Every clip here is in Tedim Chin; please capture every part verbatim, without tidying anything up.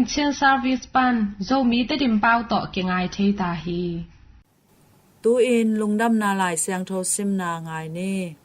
Chin Service pan Zomi Tedim pau tawh kingai thei ta hi. Tu-in Lungdamna Lai Siangtho simna ngai ni.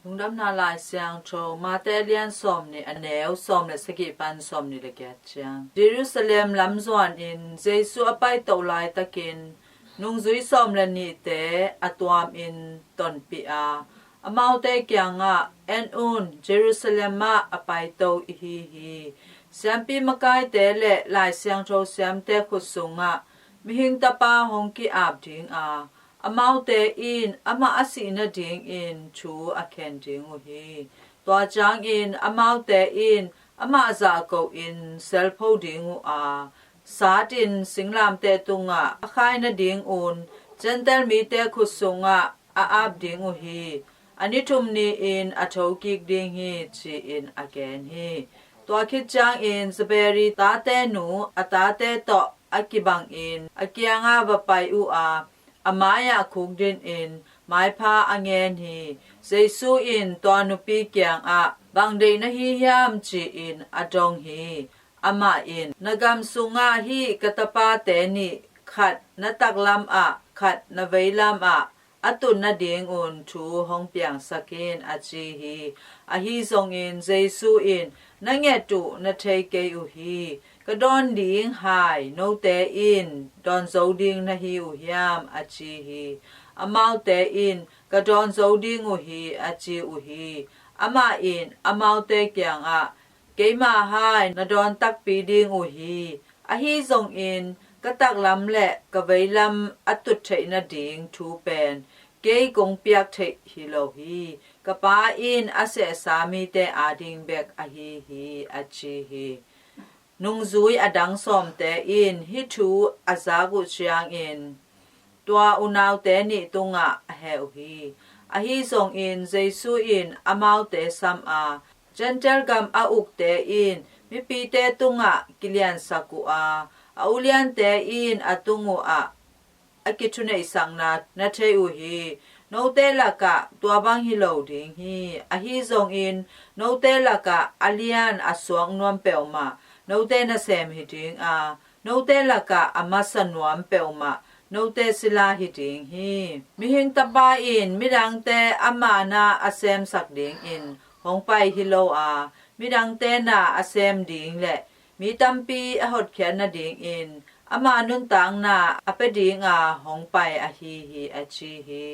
Lungdamna Lai Siangtho Mate a lian sawm nih, a neu sawm le sagih pan sawm nih le giat ciang. Jerusalem lam zuanin Jesu a paito laitakin nungzui sawm le nihte a tuamin tonpih a, amaute kiangah, "En un, Jerusalem ah a paito i hi hi. Siampi makaite le Lai Siangtho siamte khut sungah Mihing Tapa hong ki-ap ding a, amaute in amah a sih nadingin thu a khen ding uh hi. Tua ciangin amaute in amah zahko-in selpho ding uh a, satin singlamteh tungah a khai nadingun Gentail mite khut sungah a ap ding uh hi. A ni thum ni-in a thokik ding hi," ci-in a gen hi. Tua khit ciangin Zebedi tate nu a tate tawh a kibangin a kiangah va pai uh a, a mai-ah khukdinin maipha a ngen hi. Jesu in tua nupi kiangah, "Bang deih na hi hiam?" ci-in a dong hi. Amah in, "Na gam sungah hih ka tapate nih, khat na taklam ah, khat na veilam ah a tut nadingun thu hong piangsak in," a ci hi. Ahi zongin Jesu in, "Na nget uh na thei kei uh hi. Ka dawn ding hai note in dawn zo ding na hi uh hiam?" a ci hi. Amaute in, "Ka dawn zo ding uh hi," a ci uh hi. Amah in amaute kiangah, "Keimah hai na dawn takpi ding uh hi. Ahi zongin ka taklam le ka veilam a tut theih nading thu pen kei kong piak theih hi lo hi. Ka Pa in a sehsa mite ading bek ahi hi," a ci hi. Nungzui a dang sawmte in hih thu a zak uh ciangin tua unaute nih tungah a heh uh hi. Ahi zongin Jesu in amaute sam a, "Gentail gam a ukte in mipite tungah kiliansak uh a, a uliante in a tung uh ah a kithuneihsakna na thei uh hi. Note lakah tua bang hi lo ding hi. Ahi zongin note lakah a lian a suak nuam peuhmah note nasem hi ding a, note lakah a masa nuam peuhmah note sila hi ding hi. Mihing Tapa in midangte a man ah a semsak dingin hong pai hi lo a, midangte na a sem ding le mi tampi a hotkhiat nadingin ama nuntakna a pia dinga hong pai ahi hi," a ci hi.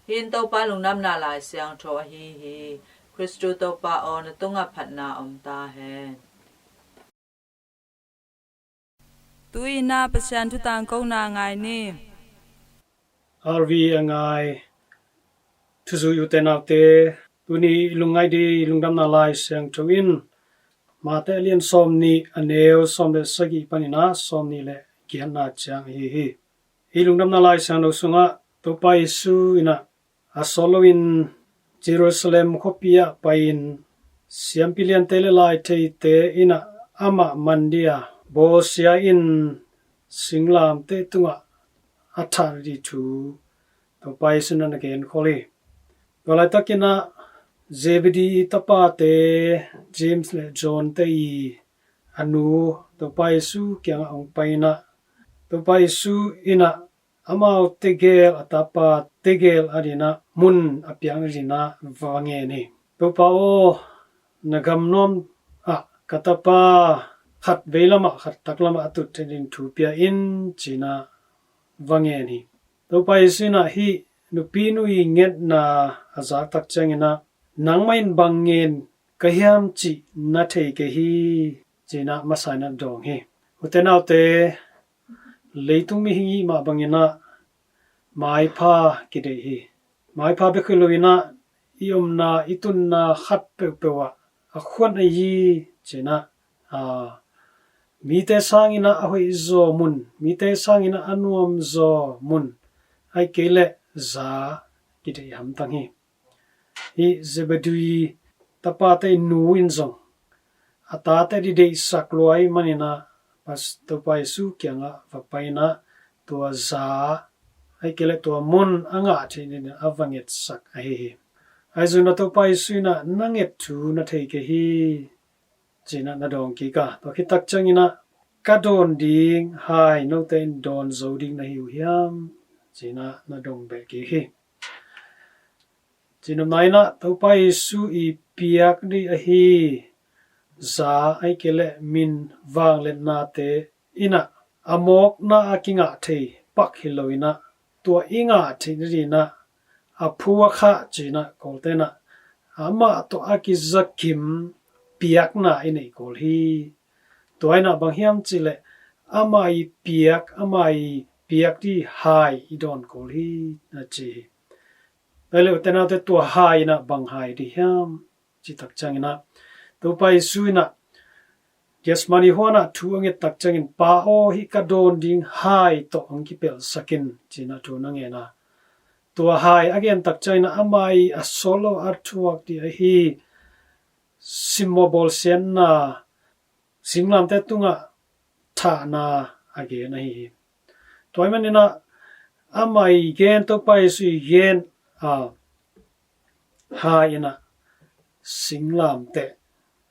Hih in Topa Lungdamna Lai Siangtho ahi hi. Khristu Topa aw, na tungah phatna om ta hen. Tu-in ah Pasian thu tangkona ngai ni. R V a ngai thuzui ute naute, tuni i lungngaih ding Lungdamna Lai Siangtho in Mate a lian sawm nih, a neu sawm le sagih panin ah sawm nih le giatna ciang ahi hi. Hih Lungdamna Lai Siangtho sungah Topa Jesu in ah a sawt loin Jerusalem khuapi ah pai-in siampi liante le laitheite in ah amah man dia bawlsia in singlamteh tungah a thah ding thu Topa Jesu in ah na genkhol hi. Tua laitakin ah Zebedi i tapate James le John te i a nu Topa Jesu kiangah hong pai in ah, Topa Jesu in ah amau tegel, a tapa tegel a dingin ah mun a piak dingin ah va ngen hi. "Topa aw, na gam nuam ah ka tapa khat veilam ah khat taklam ah a tut theih ding thu pia in," ci-in ah va ngen hi. Topa Jesu in ah hih nupi nu i ngetna a zak tak ciangin ah, "Nangmah in bang ngen ka hiam cih na thei kei hi," ci-in ah masa in ah dawng hi. Ute naute, leitung mihing i hih mah bangin ah maipha kideih hi. Maipha bek hi loin ah i omna, i tunna khat peuhpeuh ah a khuan ahi hi, ci-in ah, aa, mite sangin ah a hoihzaw mun, mite sangin ah a nuamzaw mun, ahih kei leh za kideih hamtang hi. Hih Zebedi tapate nu in zong a tate ding deihsak lua ahih manin ah Topa Jesu kiangah va pai in ah tua za, ahih kei leh tua mun a ngah theih dingin a va ngetsak ahi hi. Ahi zongin ah Topa Jesu in ah, "Na nget thu na thei kei hi," ci-in ah na dawng kik a, tua khit tak ciangin ah ka dawn ding hai note in dawn zo ding na hi uh hiam? Ci-in ah na dong beh kik hi. Ci-in ah, Topa Jesu i piak ding ahi za, ahih kei leh min, vangliatnate in ah a mawkna a kingah thei pak hi lo-in ah, tua i ngah theih nadingin ah a phuak hah, ci-in ah Kawlte in ah amah tawh a kizakim piakna i neih kul hi. Tua in ah bang hiam cih leh ama i piak, ama i piak ding hai i dawn kul hi, na ci hi. Tua leh ute naute, tua hai in ah bang hai ding hiam? Cih tak ciangin ah Topa Jesu in ah Gethsemane huan ah thu a nget tak ciangin, Pa aw, hih ka dawn ding hai tawh hong kipelhsak in, ci-in ah thu na ngen a, tua hai a gen tak ciangin ah ama i a sawt lo a thuak ding ahi simmawh bawlsiatna, singlamteh tungah thahna a gen ahi hi. Tua ahih manin ah ama i gen, Topa Jesu i gen, a, hai in ah singlamteh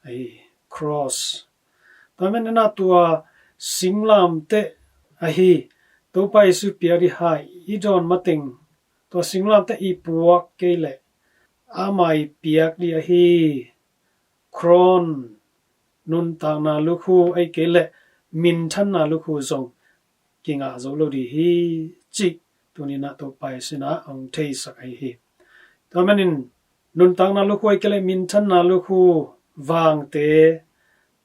ahi, cross. Tua ahih manin ah tua singlamteh ahi Topa Jesu piak ding hai i dawn mateng, tua singlamteh i puak kei leh ama i piak ding ahi crown, nuntakna lukhu, ahih kei leh minthanna lukhu zong kingah zo lo ding hi, cih tuni-in ah Topa Jesu in ah hong theisak ahi hi. Tua manin nuntakna lukhu, ahih kei leh minthanna lukhu vangte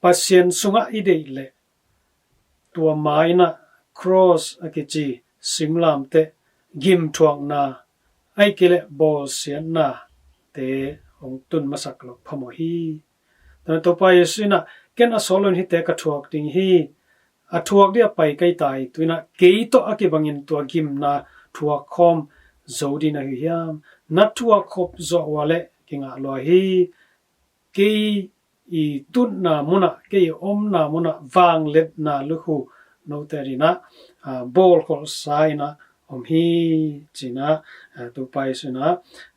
Pasian sungah i deih leh, tua ma-in ah cross a kici singlamteh gimthuakna, ahih kei leh bawlsiatnate hong tun masak loh phamawh hi. Tua Topa Jesu in ah, ken a sawt lo-in hihte ka thuak ding hi. A thuak ding a pai ka hi ta hi. Tu-in ah kei tawh a kibangin tua gimna thuak khawm zo ding na hi uh hiam? Na thuak khop zawh uh leh kingah lua hi. Kei i tutna munah, kei i omna munah vangliatna lukhu note adingin ah, a, bawlkholhsa-in ah om hi, ci-in ah, a, Topa Jesu in ah,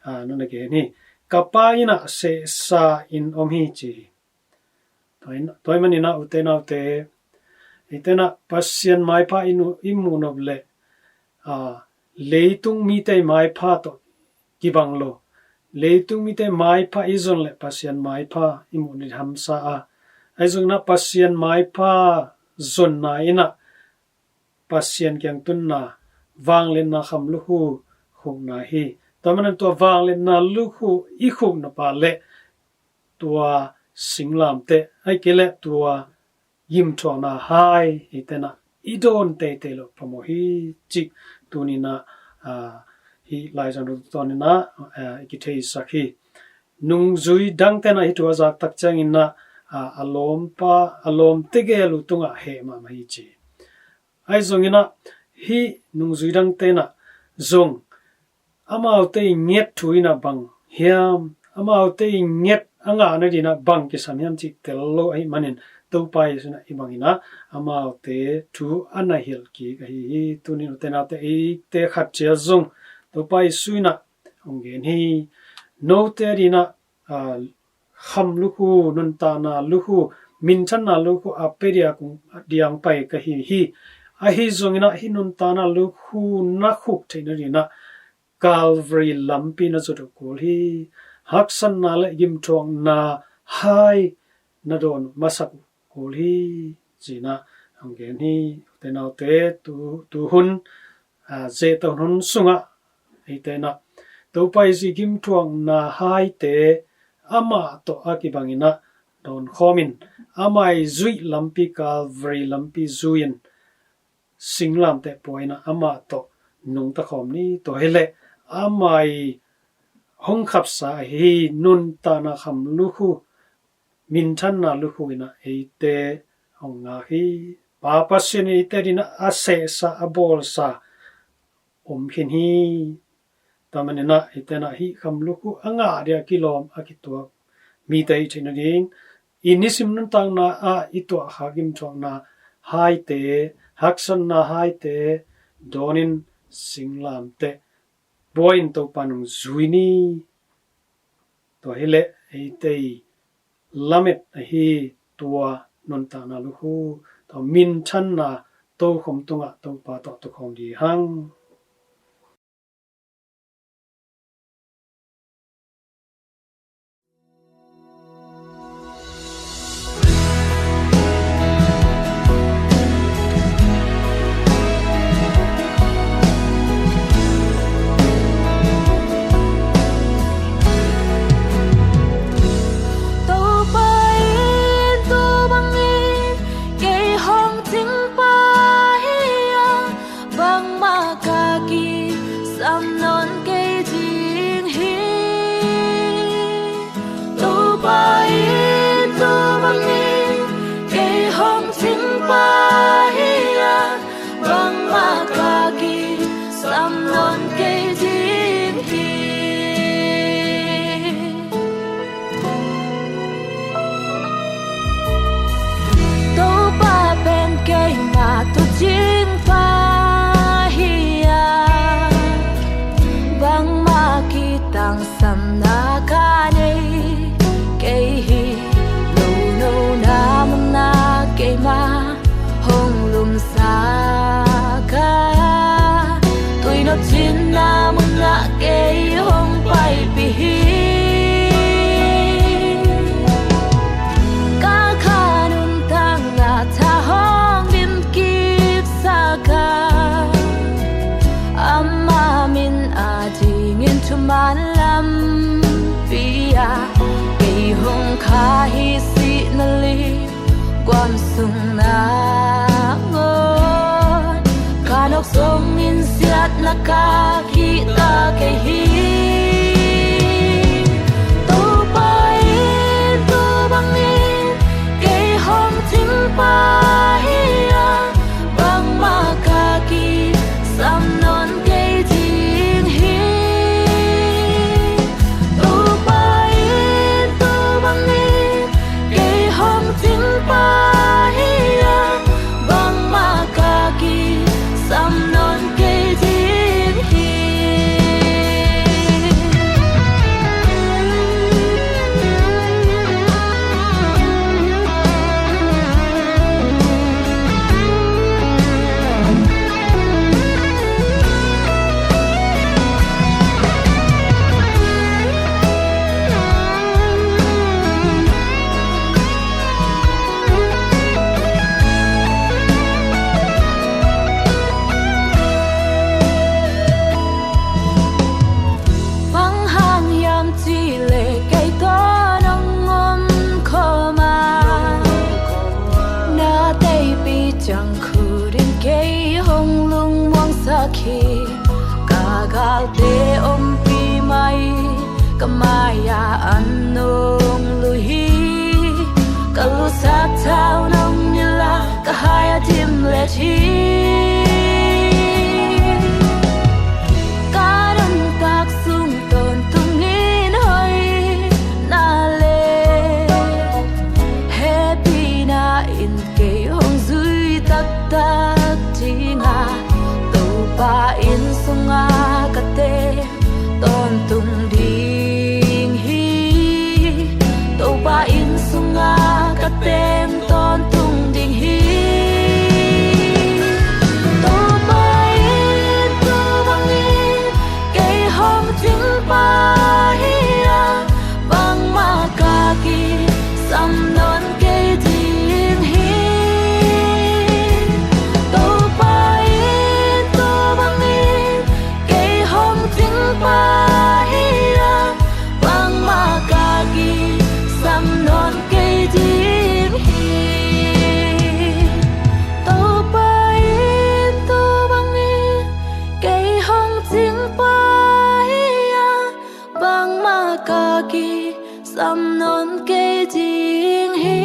a, nana gen hi. Ka Pa inn ah sehsa-in om hi, ci hi. Tua ahih manin ah ute naute, eite in ah Pasian maipha i muh nop leh, a, leitung mite maipha tawh kibang lo. Leitung mite maipha i zon leh Pasian maipha i muh ni hamsa a. Ahi zongin ah Pasian maipha zonna in ah Pasian kiang tunna, vangliatna kham lukhu khukna hi. Tua manin tua vangliatna lukhu i khukna pah leh tua singlamteh, ahih kei leh tua gimthuakna hai eite in ah i dawn teitei loh phamawh hi, cih tuni-in ah, a, hih laizang tawh tuni-in ah, a, i kitheisak hi. Nungzui dangte in ah hih thu a zak tak ciangin ah, a, a lawmpa, a lawmte gel uh tungah heh mahmah hi, ci. Ahi zongin ah hih nungzui dangte in ah zong amaute i nget thu in ah bang hiam, amaute i nget a ngah nadingin ah bang kisam hiam cih tel lo ahih manin, Topa Jesu in ah hih bangin ah amaute thu a na hilh kik ahi hi. Tuni-in ute naute, eite khat ciat zong Topa Jesu in ah hong gen hi. Note adingin ah, a, kham lukhu, nuntakna lukhu, minthanna lukhu a pia ding a kong diang pai ka hi hi. Ahi zongin ah hih nuntakna lukhu na khuk theih nadingin ah Calvary lampi na zot uh kul hi. Haksatna leh gimthuakna hai na dawn uh masak uh kul hi, ci-in ah hong gen hi. Ute naute, tu, tuhun, a, zehta hun sungah eite in ah Topa Jesu i gimthuakna haite amah tawh a kibangin ah dawn khawmin, ama i zuih lampi, Calvary lampi zui-in, singlamteh pua-in ah amah tawh nungta khawm ni. Tua hi leh ama i hong khapsa ahi nuntakna kham lukhu, minthanna lukhu in ah eite hong ngak hi. Pa Pasian in eite adingin ah a sehsa, a bawlsa om khin hi. Tua manin ah eite in ah hih kham lukhu a ngah ding a kilawm, a kituak mite i hih theih nading, i nisim nuntakna ah i tuahkhak gimthuakna haite, haksatna haite dawnin, singlamteh pua-in Topa in hong zui ni. Tua hi leh eite i lamet ahi tua nuntakna lukhu, Tua minthanna tokhom tungah Topa tawh tukhawm dih hang. Topa in tua bangin kei hong cingpa hi a, bangmah ka kisam nawn kei ding hi. Topa in tua bangin kei hong cingpa hi a, bangmah ka kisam nawn kei ding hi. Topa pen keima tuucingpa hi a, bangmah kitangsamna ka nei kei hi. Nonona munah keima hong lumsak a, tuinop cinna munah kei hong paipih hi. Ka kha nuntakna tha hong dimkipsak a, ama min adingin thuman lampi ah kei hong khah hi. Sihna li guam sung nangawn ka nawk zongin siatna ka kihta kei hi. Topa in tua bangin kei hong cingpa hi a, bangmah ka kisam nawn kei ding hi. Topa in tua bangin kei hong cingpa hi a, bangmah ka kisam nawn kei ding hi. Bang hang hiam cih leh kei tawh nong om khawm a, na teipi ciang khut in kei hong lungmuangsak hi. Ka galte ompih mah in ka mai-ah an nong lui hi. Ka lusak thau nong nilh a, ka hai-ah dim let hi. Ka nuntak sung tawntungin hoihna le hehpihna in kei hong zui taktak ding a, Topa inn sungah ka teng tawntung ding hi. Topa inn sungah ka teng tawntung ding hi. Topa in tua bangin kei hong cingpa hi a, bangmah ka kisam nawn kei ding hi. Topa in tua bangin kei hong cingpa hi a, bangmah ka kisam nawn kei ding hi. Topa in tua bangin kei hong cingpa hi a, bangmah ka kisam nawn kei ding hi.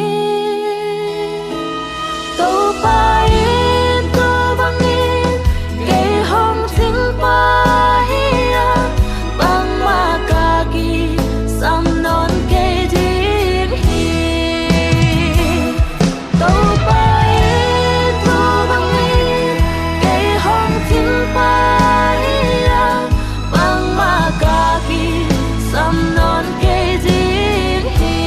Topa in tua bangin kei hong cingpa hi a, bangmah ka kisam nawn kei ding hi. Topa in tua bangin kei hong cingpa hi a, bangmah ka kisam nawn kei ding hi.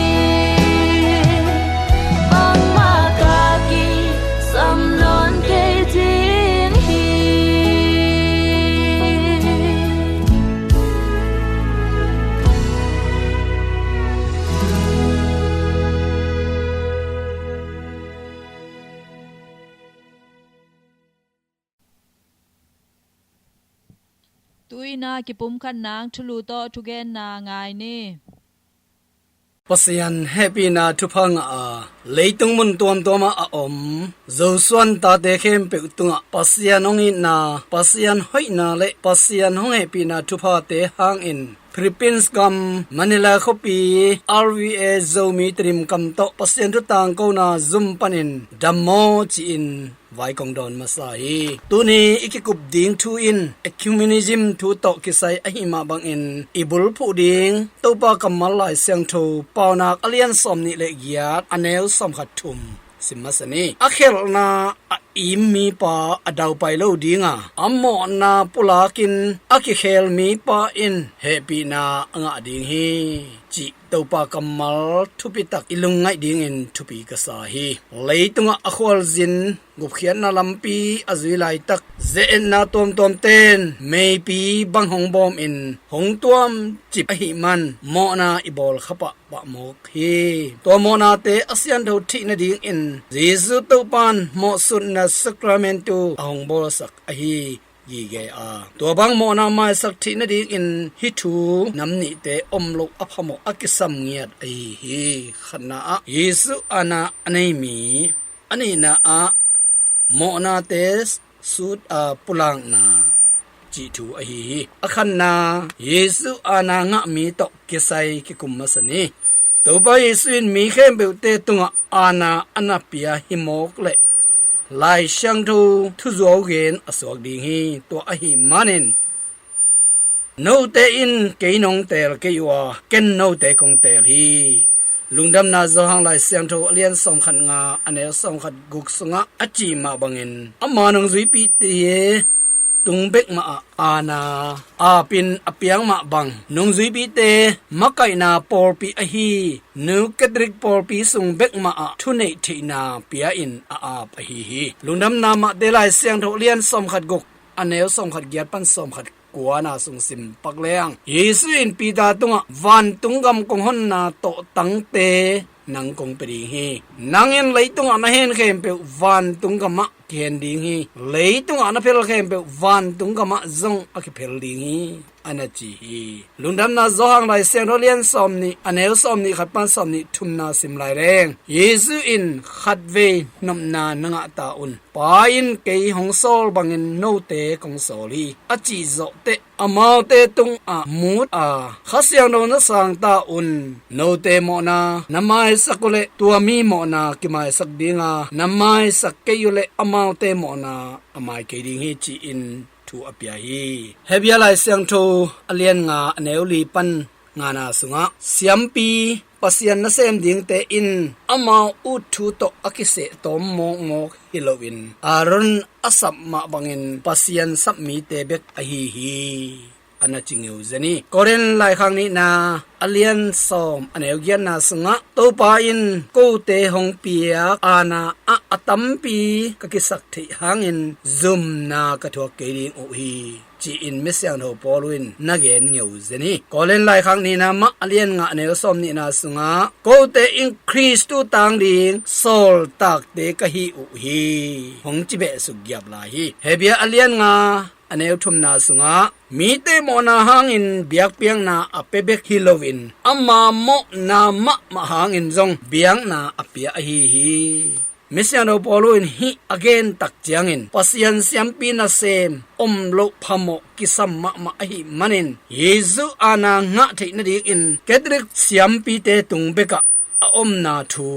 Ina kipumkhat nang thulu tawh thugenna ngai ni. Pasian hehpihna thupha ngah a, leitung mun tuamtuamah a om Zosuan tate khempeuh tungah Pasian hong itna, Pasian hoihna le Pasian hong hehpihna thuphate hangin Philippines gam Manila khuapi R V A Zomi Tedim kam tawh Pasian thu tangkona zum panin dammaw ci-in vai kong dawn masa hi. Tuni i kikup ding thu in ecumenism thu tawh kisai ahi mah bangin i bulphuh ding Topa kammal Lai Siangtho Paunak a lian sawm nih le giat a neu sawm khat thum sim masa ni. A khelhna a im mipa a daupai lo dinga, a mawhna pulakin a kikhel mipa in hehpihna a ngah ding hi, cih Topa kammal thupitak i lungngaih dingin thupi ka sa hi. Leitungah a khualzin gupkhiatna lampi a zui laitak ze-etna tuamtuamten meipi bang hong bawmin hong tuamcip ahih man mawhna i bawl khapah pahmawk hi. Tua mawhnate a siantho theih nadingin Jesu Topan mawhsutna sakramentu a hong bawlsak ahi gige a, tua bang mawhna maisak theih nadingin hih thu nam nihte om loh a phamawh a kisam ngiat ahi hi. Khatna ah Jesu aana a nei mi, a nihna ah mawhnate sut a pulakna cih thu ahi hi. A khatna Jesu aana ngah mi tawh kisai kikum masa ni. Topa Jesu in mi khempeuhte tungah aana a na pia hi mawk leh Lai Siangtho thuzuau gen a suak ding hi. Tua ahih manin note in kei nong teel kei uh a, ken note kong teel hi. Lungdamna Johan Lai Siangtho a lian sawm khat nga a neu sawm khat guk sungah a cih mah bangin ama nong zuipihte tung bek mah ah aana aapin a piang mah bang nong zuipihte makaihna pawlpi ahi Nu Catholic pawlpi sung bek mah ah thuneih theihna pia-in a aap ahi hi. Lungdamna Mate Lai Siangtho a lian sawm khat guk a neu sawm khat giat pan sawm khat kuana sung sim pak leng Jesu in Peter tungah vantung gam kong honna tawhtangte nang kong pia ding hi. Nang in leitungah na hen khempeuh vantung gamah kihen ding hi. Leitungah na phel khempeuh vantung gamah zong a kiphel ding hi, a na ci hi. Lungdamna Johan Lai Siangtho a lian sawm nih a neu sawm nih khat pan sawm nih thumna sim lai leng Jesu in khatvei nopna na ngah ta un. Pa in kei hong sawl bangin note kong sawl hi, a cih zawh teh amaute tungah mut a Kha Siangtho na sang ta un. Note mawhna na maisak uhleh tua mi mawhna kimaisak dinga, na maisak kei uhleh amaute mawhna a mai kei ding hi, ci-in thu a pia hi. Hebrew Lai Siangtho a lian nga a neu li pan ngana sungah siampi Pasian nasem dingte in amau ut thu tawh a kiseh tawm mawkmawk hi loin Aaron a sap mah bangin Pasian sap mite bek ahi hi, a na ci ngeu zen hi. Korin laikhak nihna a lian sawm a neu giatna sungah Topa in kote hong piak aana ah a tampi ka kisak theih hangin zumna ka thuak kei ding uh hi, ci-in misiangtho Paul in na gen ngeu zen hi. Korin laikhak nihna mah a lian nga a neu sawm nihna sungah kote in Khristu tang ding sawltakte ka hi uh hi, hong ci behsuk giap lai hi. Hebrew a lian nga a neu thumna sungah mite mawhna hangin biakpiakna a pia bek hi loin ama mawhna mahmah hangin zong biakna a pia ahi hi. Misiangtho Paul in hih a gen tak ciangin Pasian siampi nasem om loh phamawh kisam mahmah ahih manin Jesu aana ngah theih nadingin Catholic siampite tung bekah a omna thu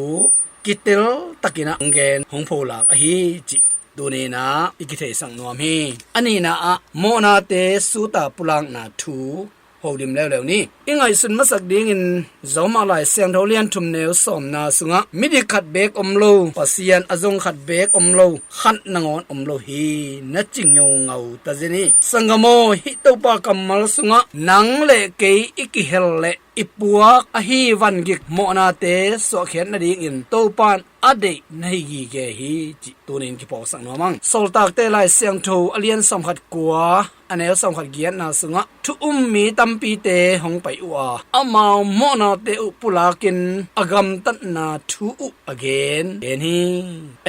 kitel takin ah hong gen hong pholak ahi cih tuninah i kitheisak nuam hi. A nihna ah mawhnate suta pulakna thu hodim leuleu ni. I ngaihsut masak dingin Roma Lai Siangtho lian thum neu sawmna sungah midik khat beek om lo, Pasian a zong khat beek om lo, khat nangawn om lo hi, na ci ngeungau ta zen hi. Sanggam aw, hih Topa kammal sungah nang le kei i kihel leh i puak ahi vangik mawhnate suahkhiat nadingin Topa in a deih na hi gige hi, cih tuni-in kiphawksak nuam hang. Sawltakte Lai Siangtho a lian sawmkhat kua, a neu sawmkhat giatna sungah thu um mi tampite hong pai uh a, amau mawhnate uh pulakin a gamtatna thu uh a gen, gen hi.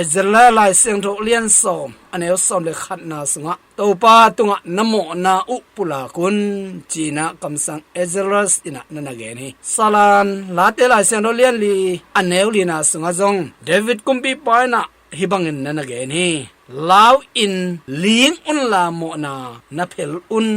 Ezra Lai Siangtho a lian sawm, a neu sawm le khatna sungah, Topa tungah na mawhna uh pulak un, ci-in ah kamsang Ezra in ah na na gen hi. Salan, Late Lai Siangtho lian li, a neu lina sungah zong David kumpipa in ah hih bangin na na gen hi. Lau in ling unla mawhna na phel un,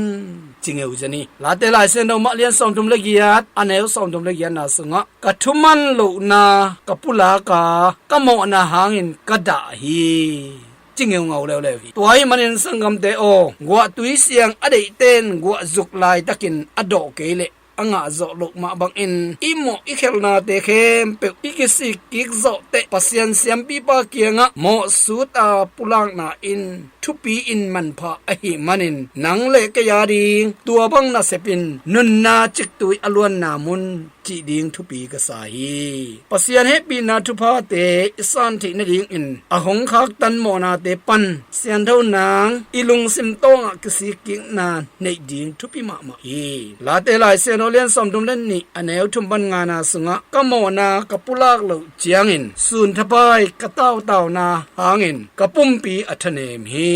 ci ngeu zen hi. Late Lai Siangtho mah lian sawmthum le giat, a neu sawmthum le giatna sungah, ka thuman lohna ka pulak a, ka mawhna hangin ka dah hi, ci ngeungau leuleu hi. Tua ahih manin sanggamte aw, guahtui siang a deihte in guahzuk laitakin a dawh kei leh a ngah zawh loh mah bangin i mawh i khelhnate khempeuh i kisik kik zawh teh Pasian siampipa kiangah mawhsut a pulakna in thupi in manpha ahih manin nang le kei a ding tua bang nasepin nunna ciktui a luanna mun cih ding thupi ka sa hi. Pasian hehpihna thuphate i san theih nadingin a hong khaktan mawhnate pan siantho nang i lungsim tawngah kisikkikna neih ding thupi mahmah hi. Late Lai Siangtho lian sawmthum le nih, a neu thum pan ngana sungah, ka mawhna ka pulak loh ciangin sun thapai ka tautauna hangin ka pumpi a thanem hi.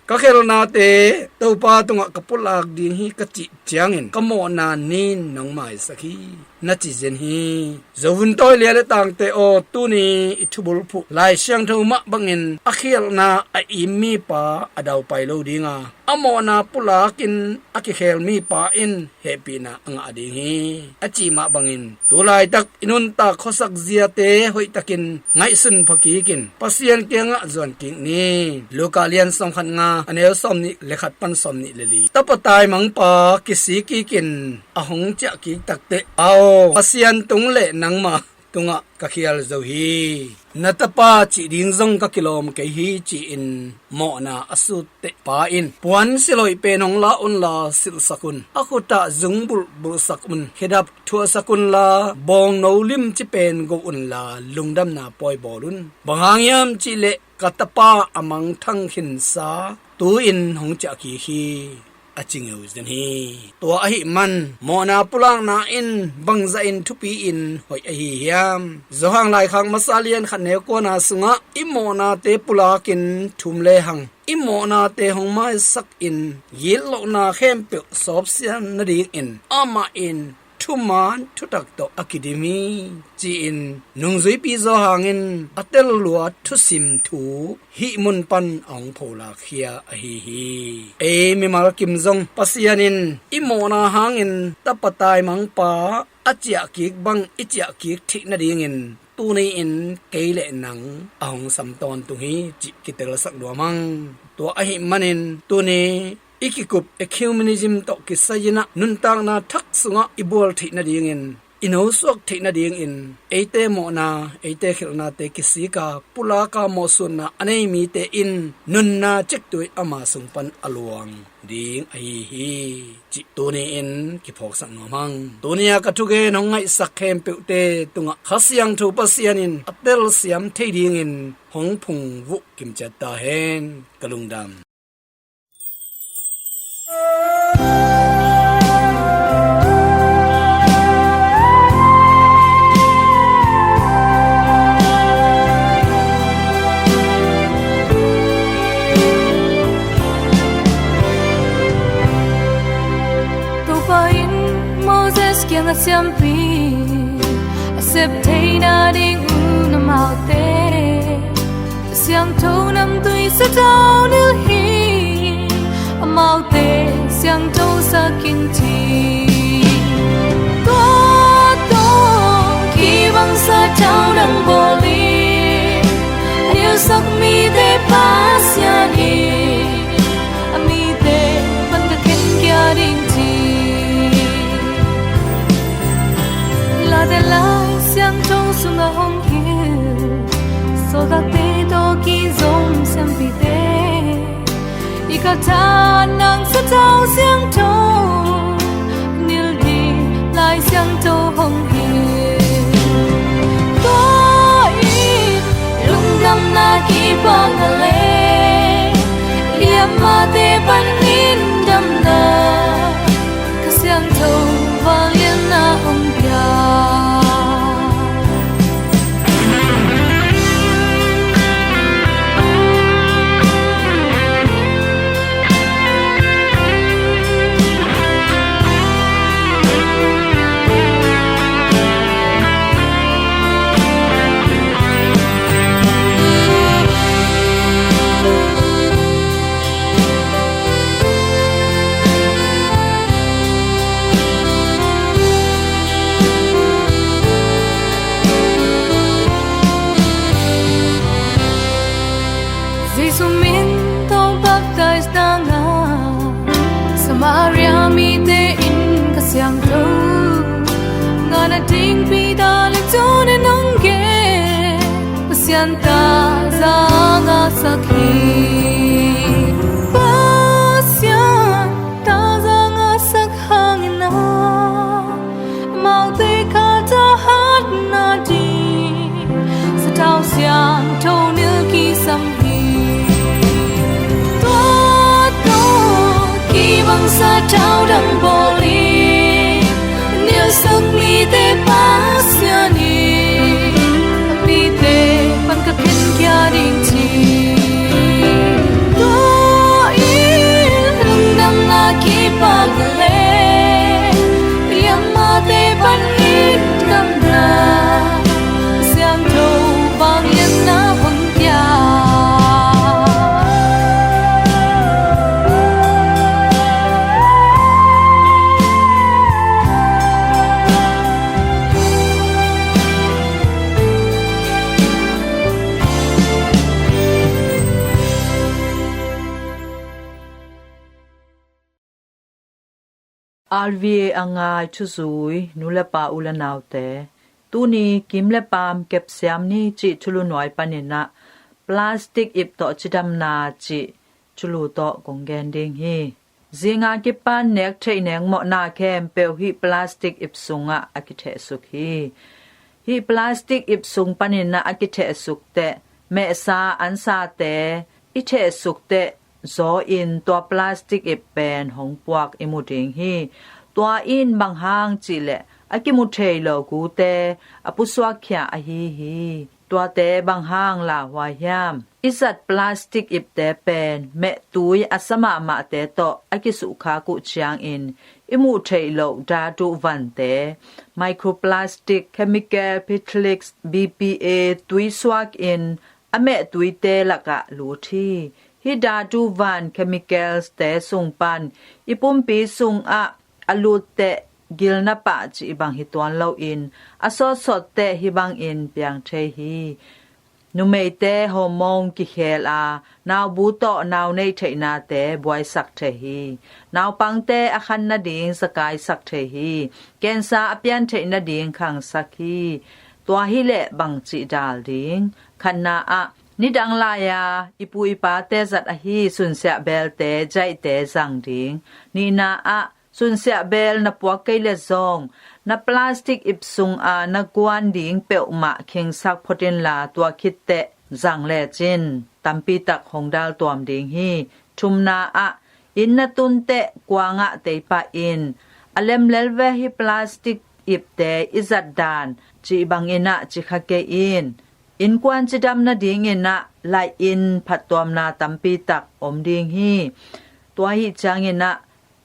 Ka khelhnate Topa tungah ka pulak ding hi ka cih ciangin ka mawhna nin nong maisak hi, na ci zen hi. Zovun tawi lia le tangte aw, tuni i thubulphuh Lai Siangtho mah bangin a khialhna a im mipa a daupai lo dinga, a mawhna pulakin a kikhel mipa in hehpihna a ngah ding hi, a cih mah bangin tu laitak i nuntak khuasak ziate hoihtakin ngaihsun pha kikin Pasian kiangah zuan kik ni. Luka lian sawmkhat nga, a neu sawmnih le khat pan sawmnih le li. Tapa taimangpa kisik kikin a hong ciah kik takteh, aw, Pasian tung le nangma tungah ka khial zo hi. Na tapa cih ding zong ka kilawm kei hi, ci-in mawhna a sutteh pa in, puan silhoih pen hong la unla silhsak un, a khutah zung bulhbulhsak un, khedap thuahsak unla, bawngno limci pen go unla, lungdamna pawi bawl un. Bang hang hiam cihleh ka tapa a mangthang khinsa tu-in hong ciah kik hi, a ci ngeu zen hi. Tua ahih man mawhna pulakna in bangzahin thupi-in hoih ahi hiam? Johan laikhak masa lian khat neu kuana sungah i mawhnate pulakin thum lehang i mawhnate hong maisakin gitlohna khempeuh sawpsian nadingin amah in thuman thutak tawh a kidim hi, ci-in nungzuipi Johan in a tel lua thusim thu hih mun pan a hong pholakkhia ahi hi. Ei mimal kim zong Pasian in i mawhna hangin tapa taimangpa a ciah kik bang i ciah kik theih nadingin tuni-in kei le nang a hong sam tawntung hi, cih kitelsak nuam hang. Tua ahih manin tuni i kikup ecumenism tawh kisai-in ah nuntakna thak sungah i bual theih nadingin, i nosuak theih nadingin, eite mawhna, eite khelhnate kisika pulaka mawhsutna a nei mite in nunna ciktui ama sung pan a luang ding ahi hi, cih tuni-in kiphawksak nuam hang. Tuni-a ka thugen hong ngaihsak khempeuhte tungah Kha Siangtho Pasian in a telsiam thei dingin hong phungvuh kimciat ta hen. Ka lungdam. Topa in Moses kiangah siampi a sep theihna ding un amaute siangtho namtui satau nilh hi. Amaute siangtho sak in ci. Tua tawh kibang satau nang bawl in, a niusak mite Pasian in a mite pan ka khen kia ding ci. Late Lai Siangtho sungah hong hilh sawltakte tawh kizom siampite, i khatah nang satau siangtho nilh ding Lai Siangtho hong hilh. Tua in Pasian tangzak a sak hi. Pasian tangzak a sak hangin a amaute khat a hat nading sathau siangtho nilh kisam hi. Tua tawh kibang sathau dang bawl in nilhsak mite Pasian in a mite pan ka khenkhia ding ci. Tua in lungdamna kipak le liamate pan in kamna siangtho vangliatna hong pia. R V A a ngai thuzui nu le pa u le naute, tuni Kim le Pam kepsiam ni cih thulu nuai panin ah plastic ip tawh cidamna cih thulu tawh kong gen ding hi. Zinga kipan nek theih nek mawhna khempeuh hih plastic ip sungah a kithehsuk hi. Hih plastic ip sung panin ah a kithehsuk teh mehsa ansate i thehsuk teh zaw in tua plastic ip pen hong puak i mu ding hi. Tua in bang hang cihleh a kimu thei lo gute a pusuakkhia ahi hi. Tuate bang hang lauhuai hiam? I zat plastic ipte pen mehtui a sa mahmahte tawh a kisuhkhak uh ciangin i muh theih loh datu vante, microplastic, chemical, phytalics, B P A, tui suak in a mehtuite lakah lut hi. Hih datu van chemicals te sung pan i pumpi sungah a lut teh gilna pah cih bang hi tuan loin a sawtsawt teh hih bangin piang thei hi. Numeite hormone kikhel a naubu tawh nau nei theihnate buaisak thei hi. Naupangte a khan nading zakaisak thei hi. Cancer a pian theih nading khangsak hi. Tua hileh bang cih dal ding? Khatna ah, nidang lai-a i pu i pate zat ahi sunsiah belte, jaihte zang ding. Nihna ah, sunsiah bel na puak kei le zong na plastic ip sunga na guan ding peuhmah khingsak phot inla tua khitteh zang lecin tampitak hong daltuam ding hi. Thumna ah, inn na tunteh kuangah teipah in. A lemlel ve hih plastic ipte i zat dan cih bangin ah cikha kei in. Innkuan cidam nadingin ah laih in phattuamna tampitak om ding hi. Tua ahi ciangin ah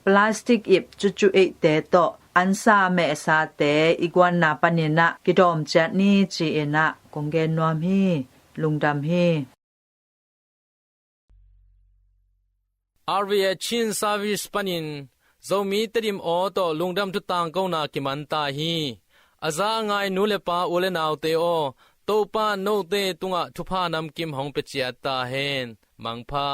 plastic ip cucu eihte tawh ansa mehsate i guanna panin ah kidawm ciat ni ci-in ah kong gen nuam hi. Lungdam hi. R V A Chin Service panin Zomi Tedim aw tawh lungdam thu tangkona kiman ta hi. A za a ngai nu le pa u le naute aw, Topa note tungah thupha namkim hong pia ciat ta hen. Mangpha.